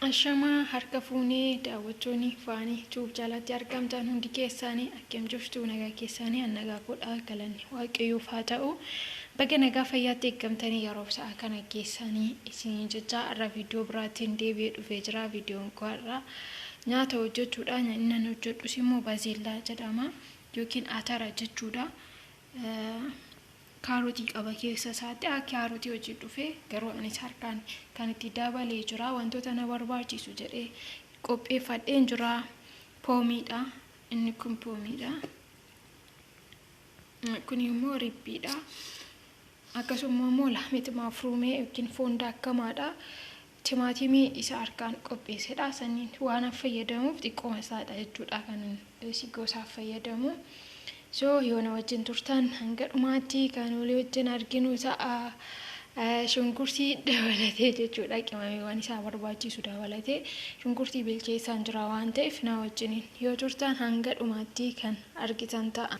Ashamaa harka fuunee daawwattoonni faanii Tube jalatti argamtan hundi keessaanii akkam jirtu? Nagaa keessaanii? An nagaa koodha, galanni Waaqayyoof haa ta'u. Baga nagaa fayyaatti eeggamtanii yeroof sa'a kana geessanii isinii jecha har'a viidiyoo biraatiin deebi'ee dhufee jira. Viidiyoon koo har'a nyaata hojjechuudha. Inni ani hojjedhus immoo bazeellaa jedhama yookiin atara jechuudha. Kaarotii qaba keessa isaatti. Kaarotii hojii dhufe garuu anis harkaan kan itti dabalee jira. Wantoota na barbaachisu jedhee qopheeffadheen jira. Poomiidha. Inni kun poomiidha. Kun immoo ribbiidha. Akkasuma immoo laamiti maafruumee yookiin foon daakkamaadha. Timaatimii isa harkaan qopheessedha. Saniin waan fayyadamuuf xiqqooma isaadha jechuudha kan gosaaf fayyadamu. So yoo na wajjin turtan hanga dhumaatti kan walii wajjin arginu ta'a. Shunkurtii dabalatee jechuudha, qimamiiwwan isaa barbaachisu dabalatee shunkurtii bilcheessaan jira waan ta'eef na wajjiniin yoo turtan hanga dhumaatti kan argitan ta'a.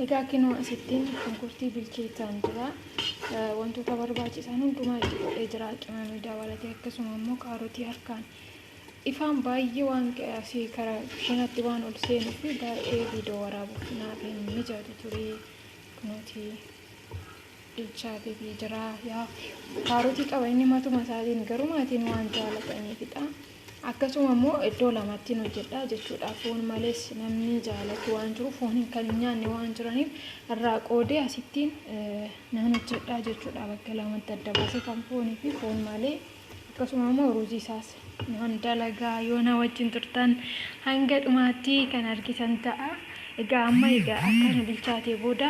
Egaa kinoo asittiin shunkurtii bilcheessaan jira. Wantoota barbaachisan hundumaa itti godhee jira, qimamii dabalatee, akkasuma immoo kaarotii harkaan. Ifaan baay'ee waan asii karaa kushiinaatti waan ol seenuu fi baay'ee viidiyoo waraabuuf naaf hin mijatu ture. Kunuuti bilchaatee jira. Yaa kaarotii qaba inni matuma isaatiin, garuu maatiin waan jaalataniifidha. Akkasuma immoo iddoo lamattiin hojjedha jechuudha. Foon malees namni jaalatu waan jiru, foon kan hin nyaanne waan jiraniif irraa qoodee asittiin nan hojjedha jechuudha. Bakka lamatti adda baasee, kan foonii fi foon malee, akkasuma immoo ruuzii isaas nan dalagaa. Yoo na wajjin turtan hanga dhumaatti kan argitan ta'a. Egaa amma egaa akkana bilchaatee booda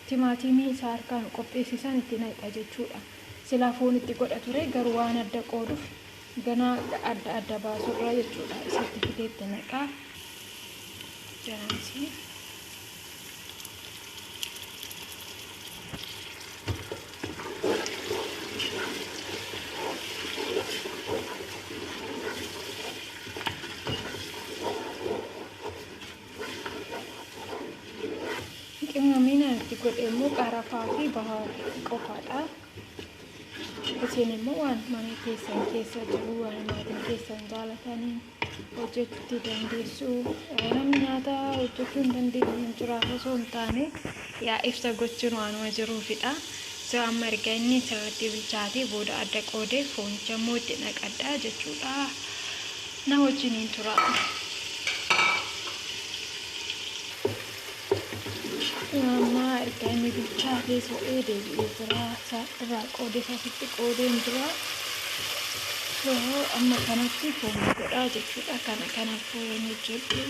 timaatimii isaa harkaan qopheessisan itti naqa jechuudha. Silaa foon itti godha ture, garuu waan adda qooduuf ganaa adda adda baasurraa jechuudha. Isatti fidee itti naqaa. Janaasi. Qimamiin ani itti godhe immoo qarafaa fi bahaar qofaadha. Isin immoo waan mana keessan keessa jiru, waan maatiin keessan jaalatanii hojjechuutti dandeessu. Namni nyaata hojjechuu hin dandeenye hin jiraatu osoo hin taane, yaa ibsa gochuun waanuma jiruufidha. So amma erga inni sirriitti bilchaatee booda adda qoodee foonicha immoo itti naqadha jechuudha. Na wajjiniin tura. Amma erga inni bilchaatee so'ee deebi'ee jira. Isa irraa qoodee isaasitti qoodeen jira. So amma kanatti foon godhaa jechuudha. Kana kanaaf foon hojjedhu.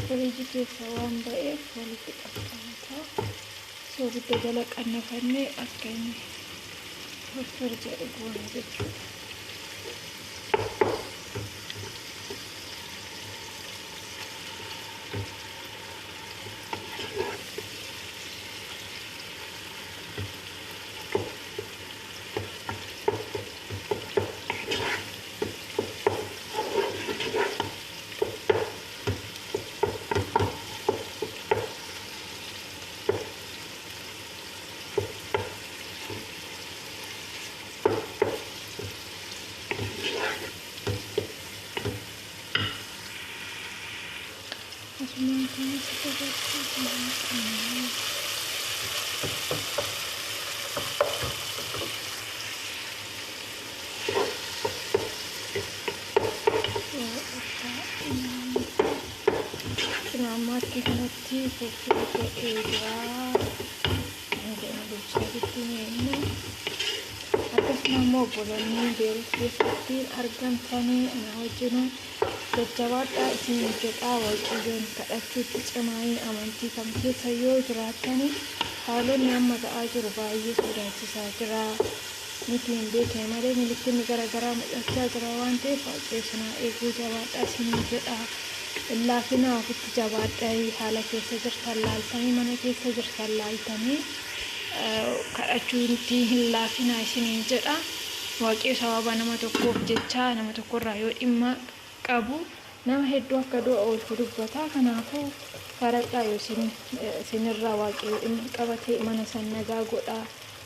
Firiijii keessa waan ba'eef walitti qaqqabata. Soogidda jala qannafannee akka inni firfir jedhu goona jechuudha. Asumaan kanas irratti. Amma akka kanatti firfir godhee jira. Hanga inni bilchaatutti ni eegna. Akkasuma immoo obboloonni Beerut keessatti argamtanii ana wajjin jajjabaadhaa isin jedhaa, Waaqayyoon kadhachuutti cimaayii. Amantii kam keessa yoo jiraattanii, haalonni amma ta'aa jiru baay'ee sodaachisaa jira. Nuti hin beekne malee milikinni garaagaraa mul'achaa jira waan ta'eef Waaqayyo isin haa eeguu, jabaadhaa isin jedha. Laafinaa, ofitti jabaadhaa. Haala keessa jirtan laaltanii, mana keessa jirtan laaltanii, kadhachuutti hin laafinaa isiniin jedha. Waaqayyo sababa nama tokkoof jecha nama tokkorraa yoo dhimma qabu Nama hedduu akka du'a oolchu dubbata. Kanaafuu kadhadhaa yoo isinirraa waaqayyo dhimma qabatee mana san nagaa godhaa,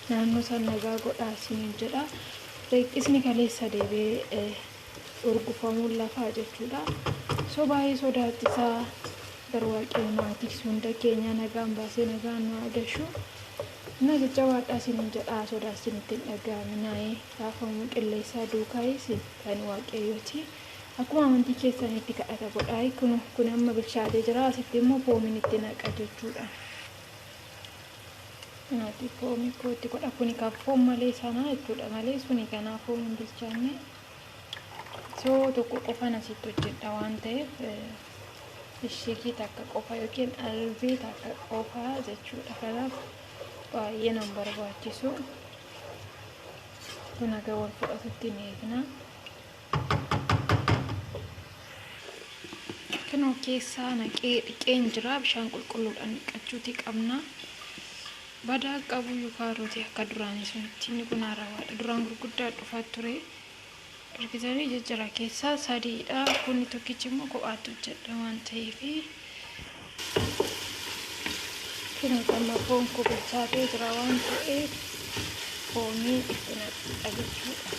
naannoo san nagaa godhaa isiniin jedha. Reeqqisni kaleessa deebi'ee urgufamuun lafaa jechuudha. So baay'ee sodaachisaa garuu waaqayyo nu haa tiksu hunda keenya nagaan baasee nagaan nu haa gashu. Na jajjabaadhaa isiniin jedha sodaa isinitti hin dhaga'aminaayee raafamuu qilleensaa duukaayis kan waaqayyooti. Akkuma amantii keessanitti kadhata godhaa kun amma bilchaatee jira asitti immoo foomiin itti naqa jechuudha. Naati foomii koo itti godha kuni kan foon malee sanaa jechuudha malee suni kanaa foon hin bilchaanne. So tokko qofan asitti hojjedha waan ta'eef ishigii takka qofa yookiin albee takka qofa jechuudha. Kanaaf baay'ee nan barbaachisu. Kun haga wal fudhatutti ni eegna. Kunoo keessaa naqee dhiqeen jira bishaan qulqulluudhaan dhiqachuuti qabna. Badaa qabu kaarotii akka duraanii sunitti inni kun haarawaadha. Duraan gurguddaa dhufaa ture. Argitanii jijjira keessaa sadiidha. Kuni tokkichi immoo kophaatti hojjedha waan ta'eef. Kunoo amma foon koo bilchaatee jira waan ta'eef foonii itti naqadha jechuudha.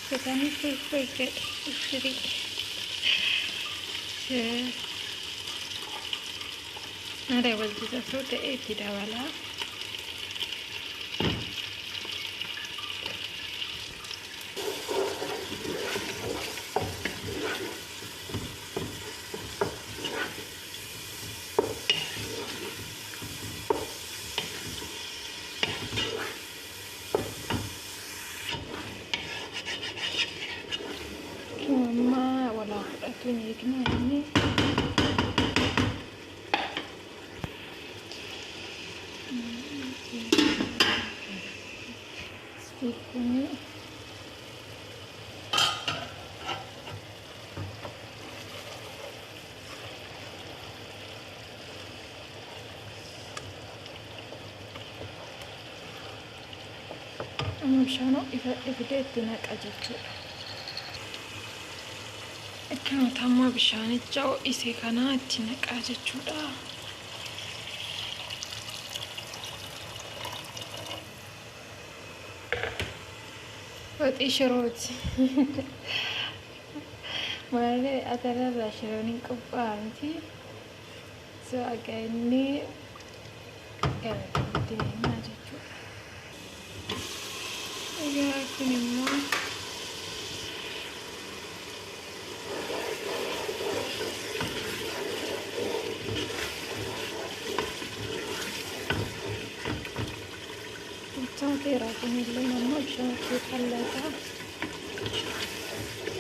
Bitanii firfir jedhe firii. Na dabalchisa osoo ta'e itti dabalaa. Amma walaa fudhatu ni eegna inni. Kuni amma bishaan ho'ifadhe fidee itti naqa jechuudha. Akkanumatti amma bishaanicha ho'ise kana itti naqaa jechuudha. Waxii shirooti. Malee atararraa shiroon hin qophaa'a miti. So akka inni galatutti himaa jechuudha. Egaa kun immoo bilchaateera kunillee ammoo bishaan itti qal'ata.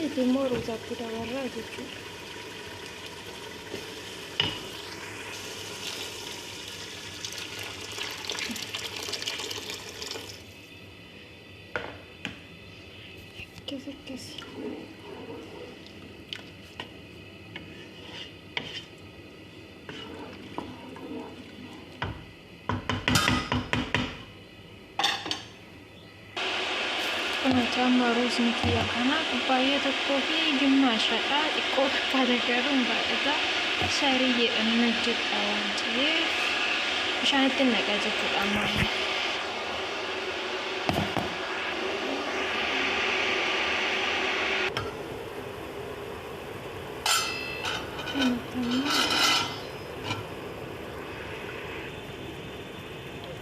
Itti immoo ruuzaatti dabarraa jechuudha. Akkas akkasi. Kunuunsa amma ruuzni kiyya kana kubbaayyaa tokkoo fi gimmaashadha. Xiqqoo fakkaata garuu hin baay'ata. Shaariyyeedhaan hojjedha waan ta'eef bishaan itti naqa jechuudha amma.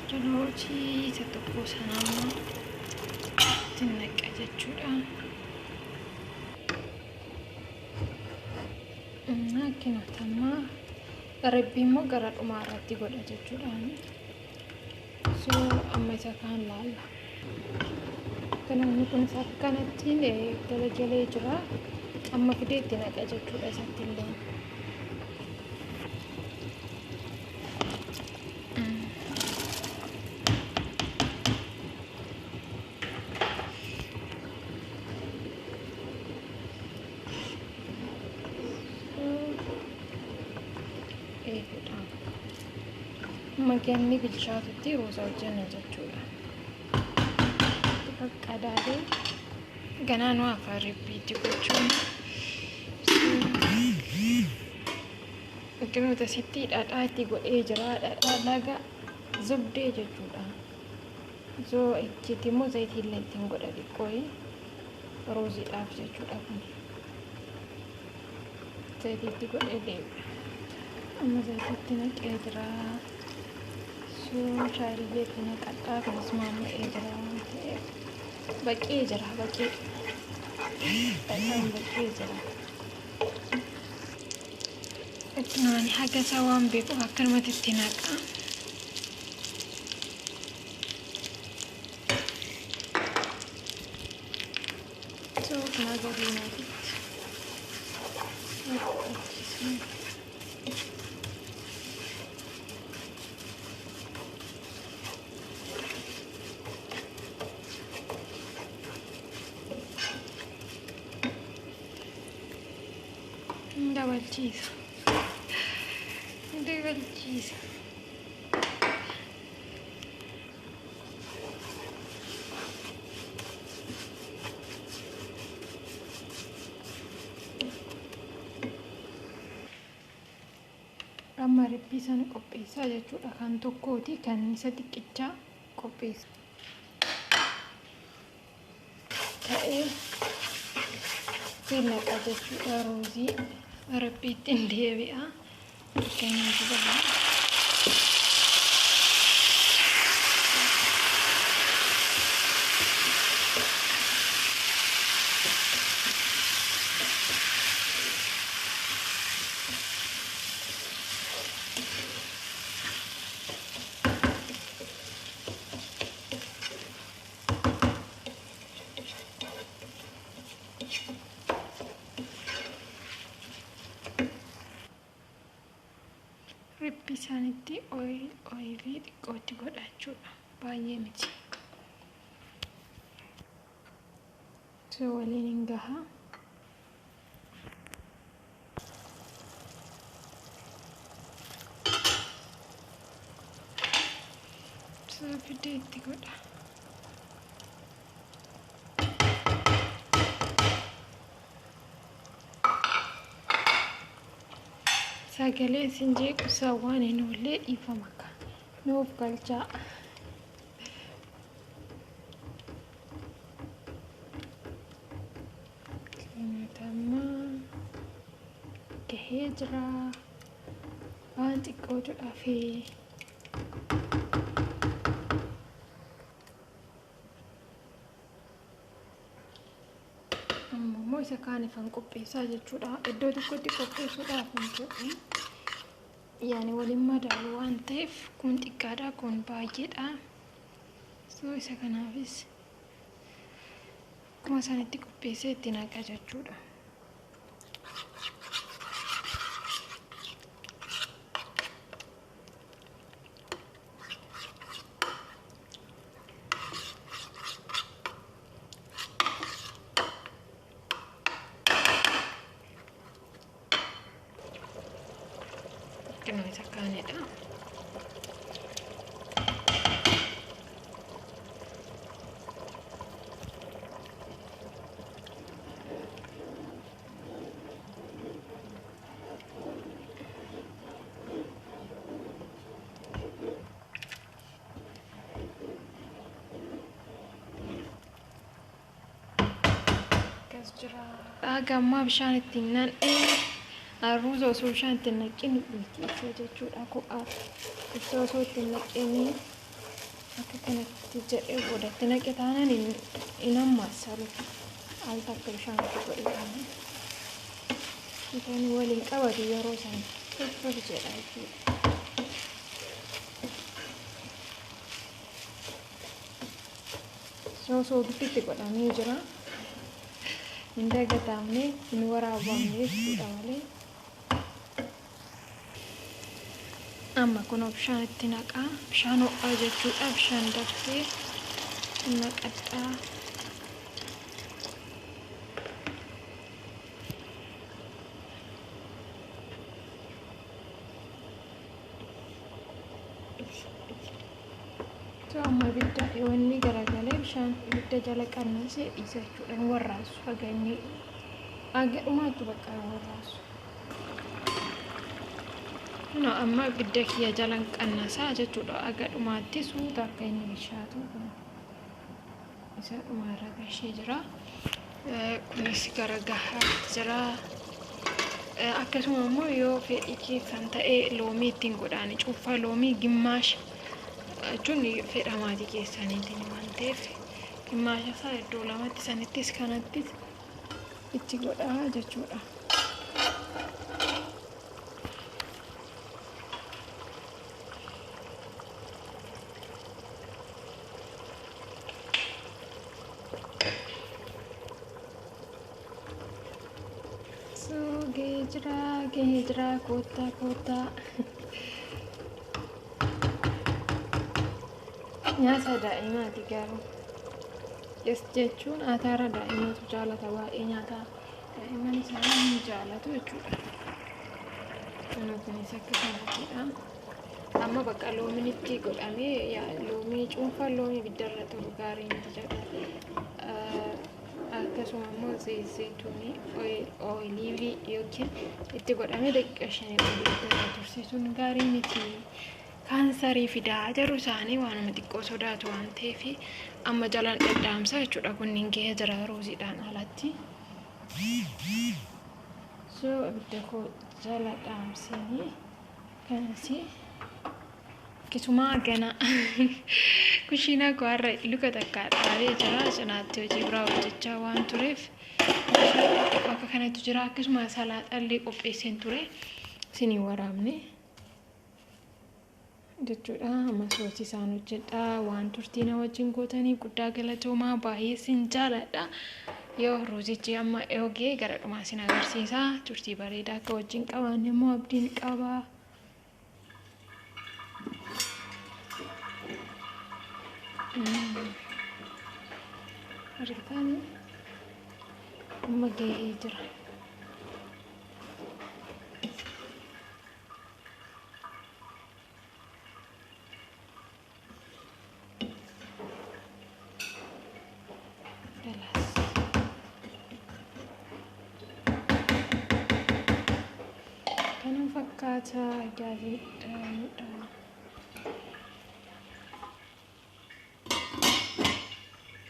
Hojii isa tokko sana ammoo itti naqa jechuudha. Akkanatti amma rabbi immoo gara dhumaa irratti godha jechuudha. So amma isa kaan laalla. Kanaafni kunis akkanatti galagalee jira. Amma fidee itti naqa jechuudha isatti illee. Eeguudha. Amma bilchaatutti ruuza hojjenna jechuudha. Qaqqadaadee ganaa nu afaan ribbiitti gochuun. Qinoota sitti dhadhaa itti godhee jira. Dhadhaa laga zubdee jechuudha. Zoo itti immoo zayitii illee ittiin godha xiqqoo ruuziidhaaf jechuudha kun. Zayitii itti godhee deebi'a. Amma zayitii itti naqee jira. Soo shaayillee itti naqadhaa kunis maama'ee jira waan ta'eef baqee jira baqee. Dhadhaan baqee jira. Itti haga isaa waan beekuuf akkanumatti itti naqa. Soo kana gadiinaatitti. Dabalchiisa. Dabalchiisa. Amma ribbii sana qopheessaa jechuudha. Kan tokkooti kan isa xiqqichaa qopheessa. Ta'ee naqa jechuudha ruuzii rabbiitti hin deebi'a. Fakkeenyaaf baha. Ribbii isaanitti ooyilii xiqqootti godha jechuudha. Baay'ee miti. So waliin hin gaha. So fidee itti godha. Sagalee isin jeequ waan hin oollee dhiifama akka nuuf galchaa. Nyaata gahee jira. Waan xiqqootu hafee. Amma immoo isa kaanifan qopheessaa jechuudha. Iddoo tokkotti qopheessuudhaaf hin jedhu. Yaani waliin madaalu waan ta'eef kun xiqqaadha kun baay'eedha. So isa kanaafis akkuma isaanitti qopheessee itti naqa jechuudha. Xinnoo isa kaanidha. Akkas jira. Haga ammaa bishaan ittiin nan'ee ruuza osoo bishaan ittiin naqin bilcheessa jechuudha. Kophaa ibsa osoo ittiin naqinii akka kanatti jedhee boodatti naqe taanaan hin hammaassalu. Al takka bishaan itti godhe taanaan. Bishaan waliin qabatu yeroo san firfir jedha jechuudha. Osoo gidduutti godhamee jira. Hin dagatamne hin waraabamne jechuudha malee. Amma kunoo bishaan itti naqaa. Bishaan ho'aa jechuudha. Bishaan danfee naqadhaa. Amma ibidda wanni garagalee bishaan ibidda jala qannasee dhiisa jechuudha. Hin warraasu haga inni haga dhumaatti bakka hin warraasu. Amma ibidda kiyya jalan qannasaa jechuudha. Aga dhumaatti suuta akka inni bishaatu isa dhumaarra gashee jira. Kunis gara gahaatti jira. Akkasuma immoo yoo fedhii keessan ta'e loomii ittiin godhaani cuunfaa loomii gimmaasha jechuun fedha maatii keessaniitiin waan ta'eef gimmaasha isaa iddoo lamatti sanittis kanattis itti godhaa jechuudha. Gahee jira, gahee jira, koottaa koottaa. Nyaata daa'imaati garuu. Yes jechuun ataara daa'imatu jaalata baay'ee nyaata daa'imman isaanii ni jaalatu jechuudha. Kunis akka kanattidha. Amma bakka loomiin itti godhamee loomii cuunfaa loomii ibiddarra turu gaarii miti jedhu. Akkasuma immoo zayituunii ooliivii yookiin itti godhamee daqiiqa 5 ibiddarra tursiisuun gaarii miti. Kaansarii fidaa jedhu isaanii waanuma xiqqoo sodaatu waan ta'eef amma jalaan dhadhaamsa jechuudha. Kunniin gahee jira ruuziidhaan alatti. So ibidda koo jala dhaamsanii kanas akkasuma gana kushiinaa koo har'a luka takkaa dhaabee jira. Cinaatti hojii biraa hojjechaa waan tureef bakka kanatti jira. Akkasuma salaaxallee qopheesseen ture isinii waraabne jechuudha. Amma soosii isaan hojjedha. Waan turtii na wajjin gootanii guddaa galatoomaa, baay'ee sin jaaladha. Yoo ruuzichi amma eegee gara dhumaa sin agarsiisa. Turtii bareedaa akka wajjin qabaanne immoo abdiin qaba. Argitanii amma gahee jira. Kana fakkaata gaariidha.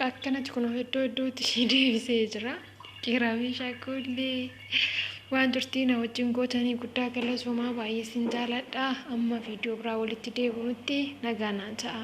Akkanatti kun iddoo iddootti ishee deebisee jira. Qeeramee shaakkullee waan turtii na wajjin gootanii guddaa galatoomaa, baay'ee sin jaaladha. Amma viidiyoo biraa walitti deebinutti nagaa naan ta'a.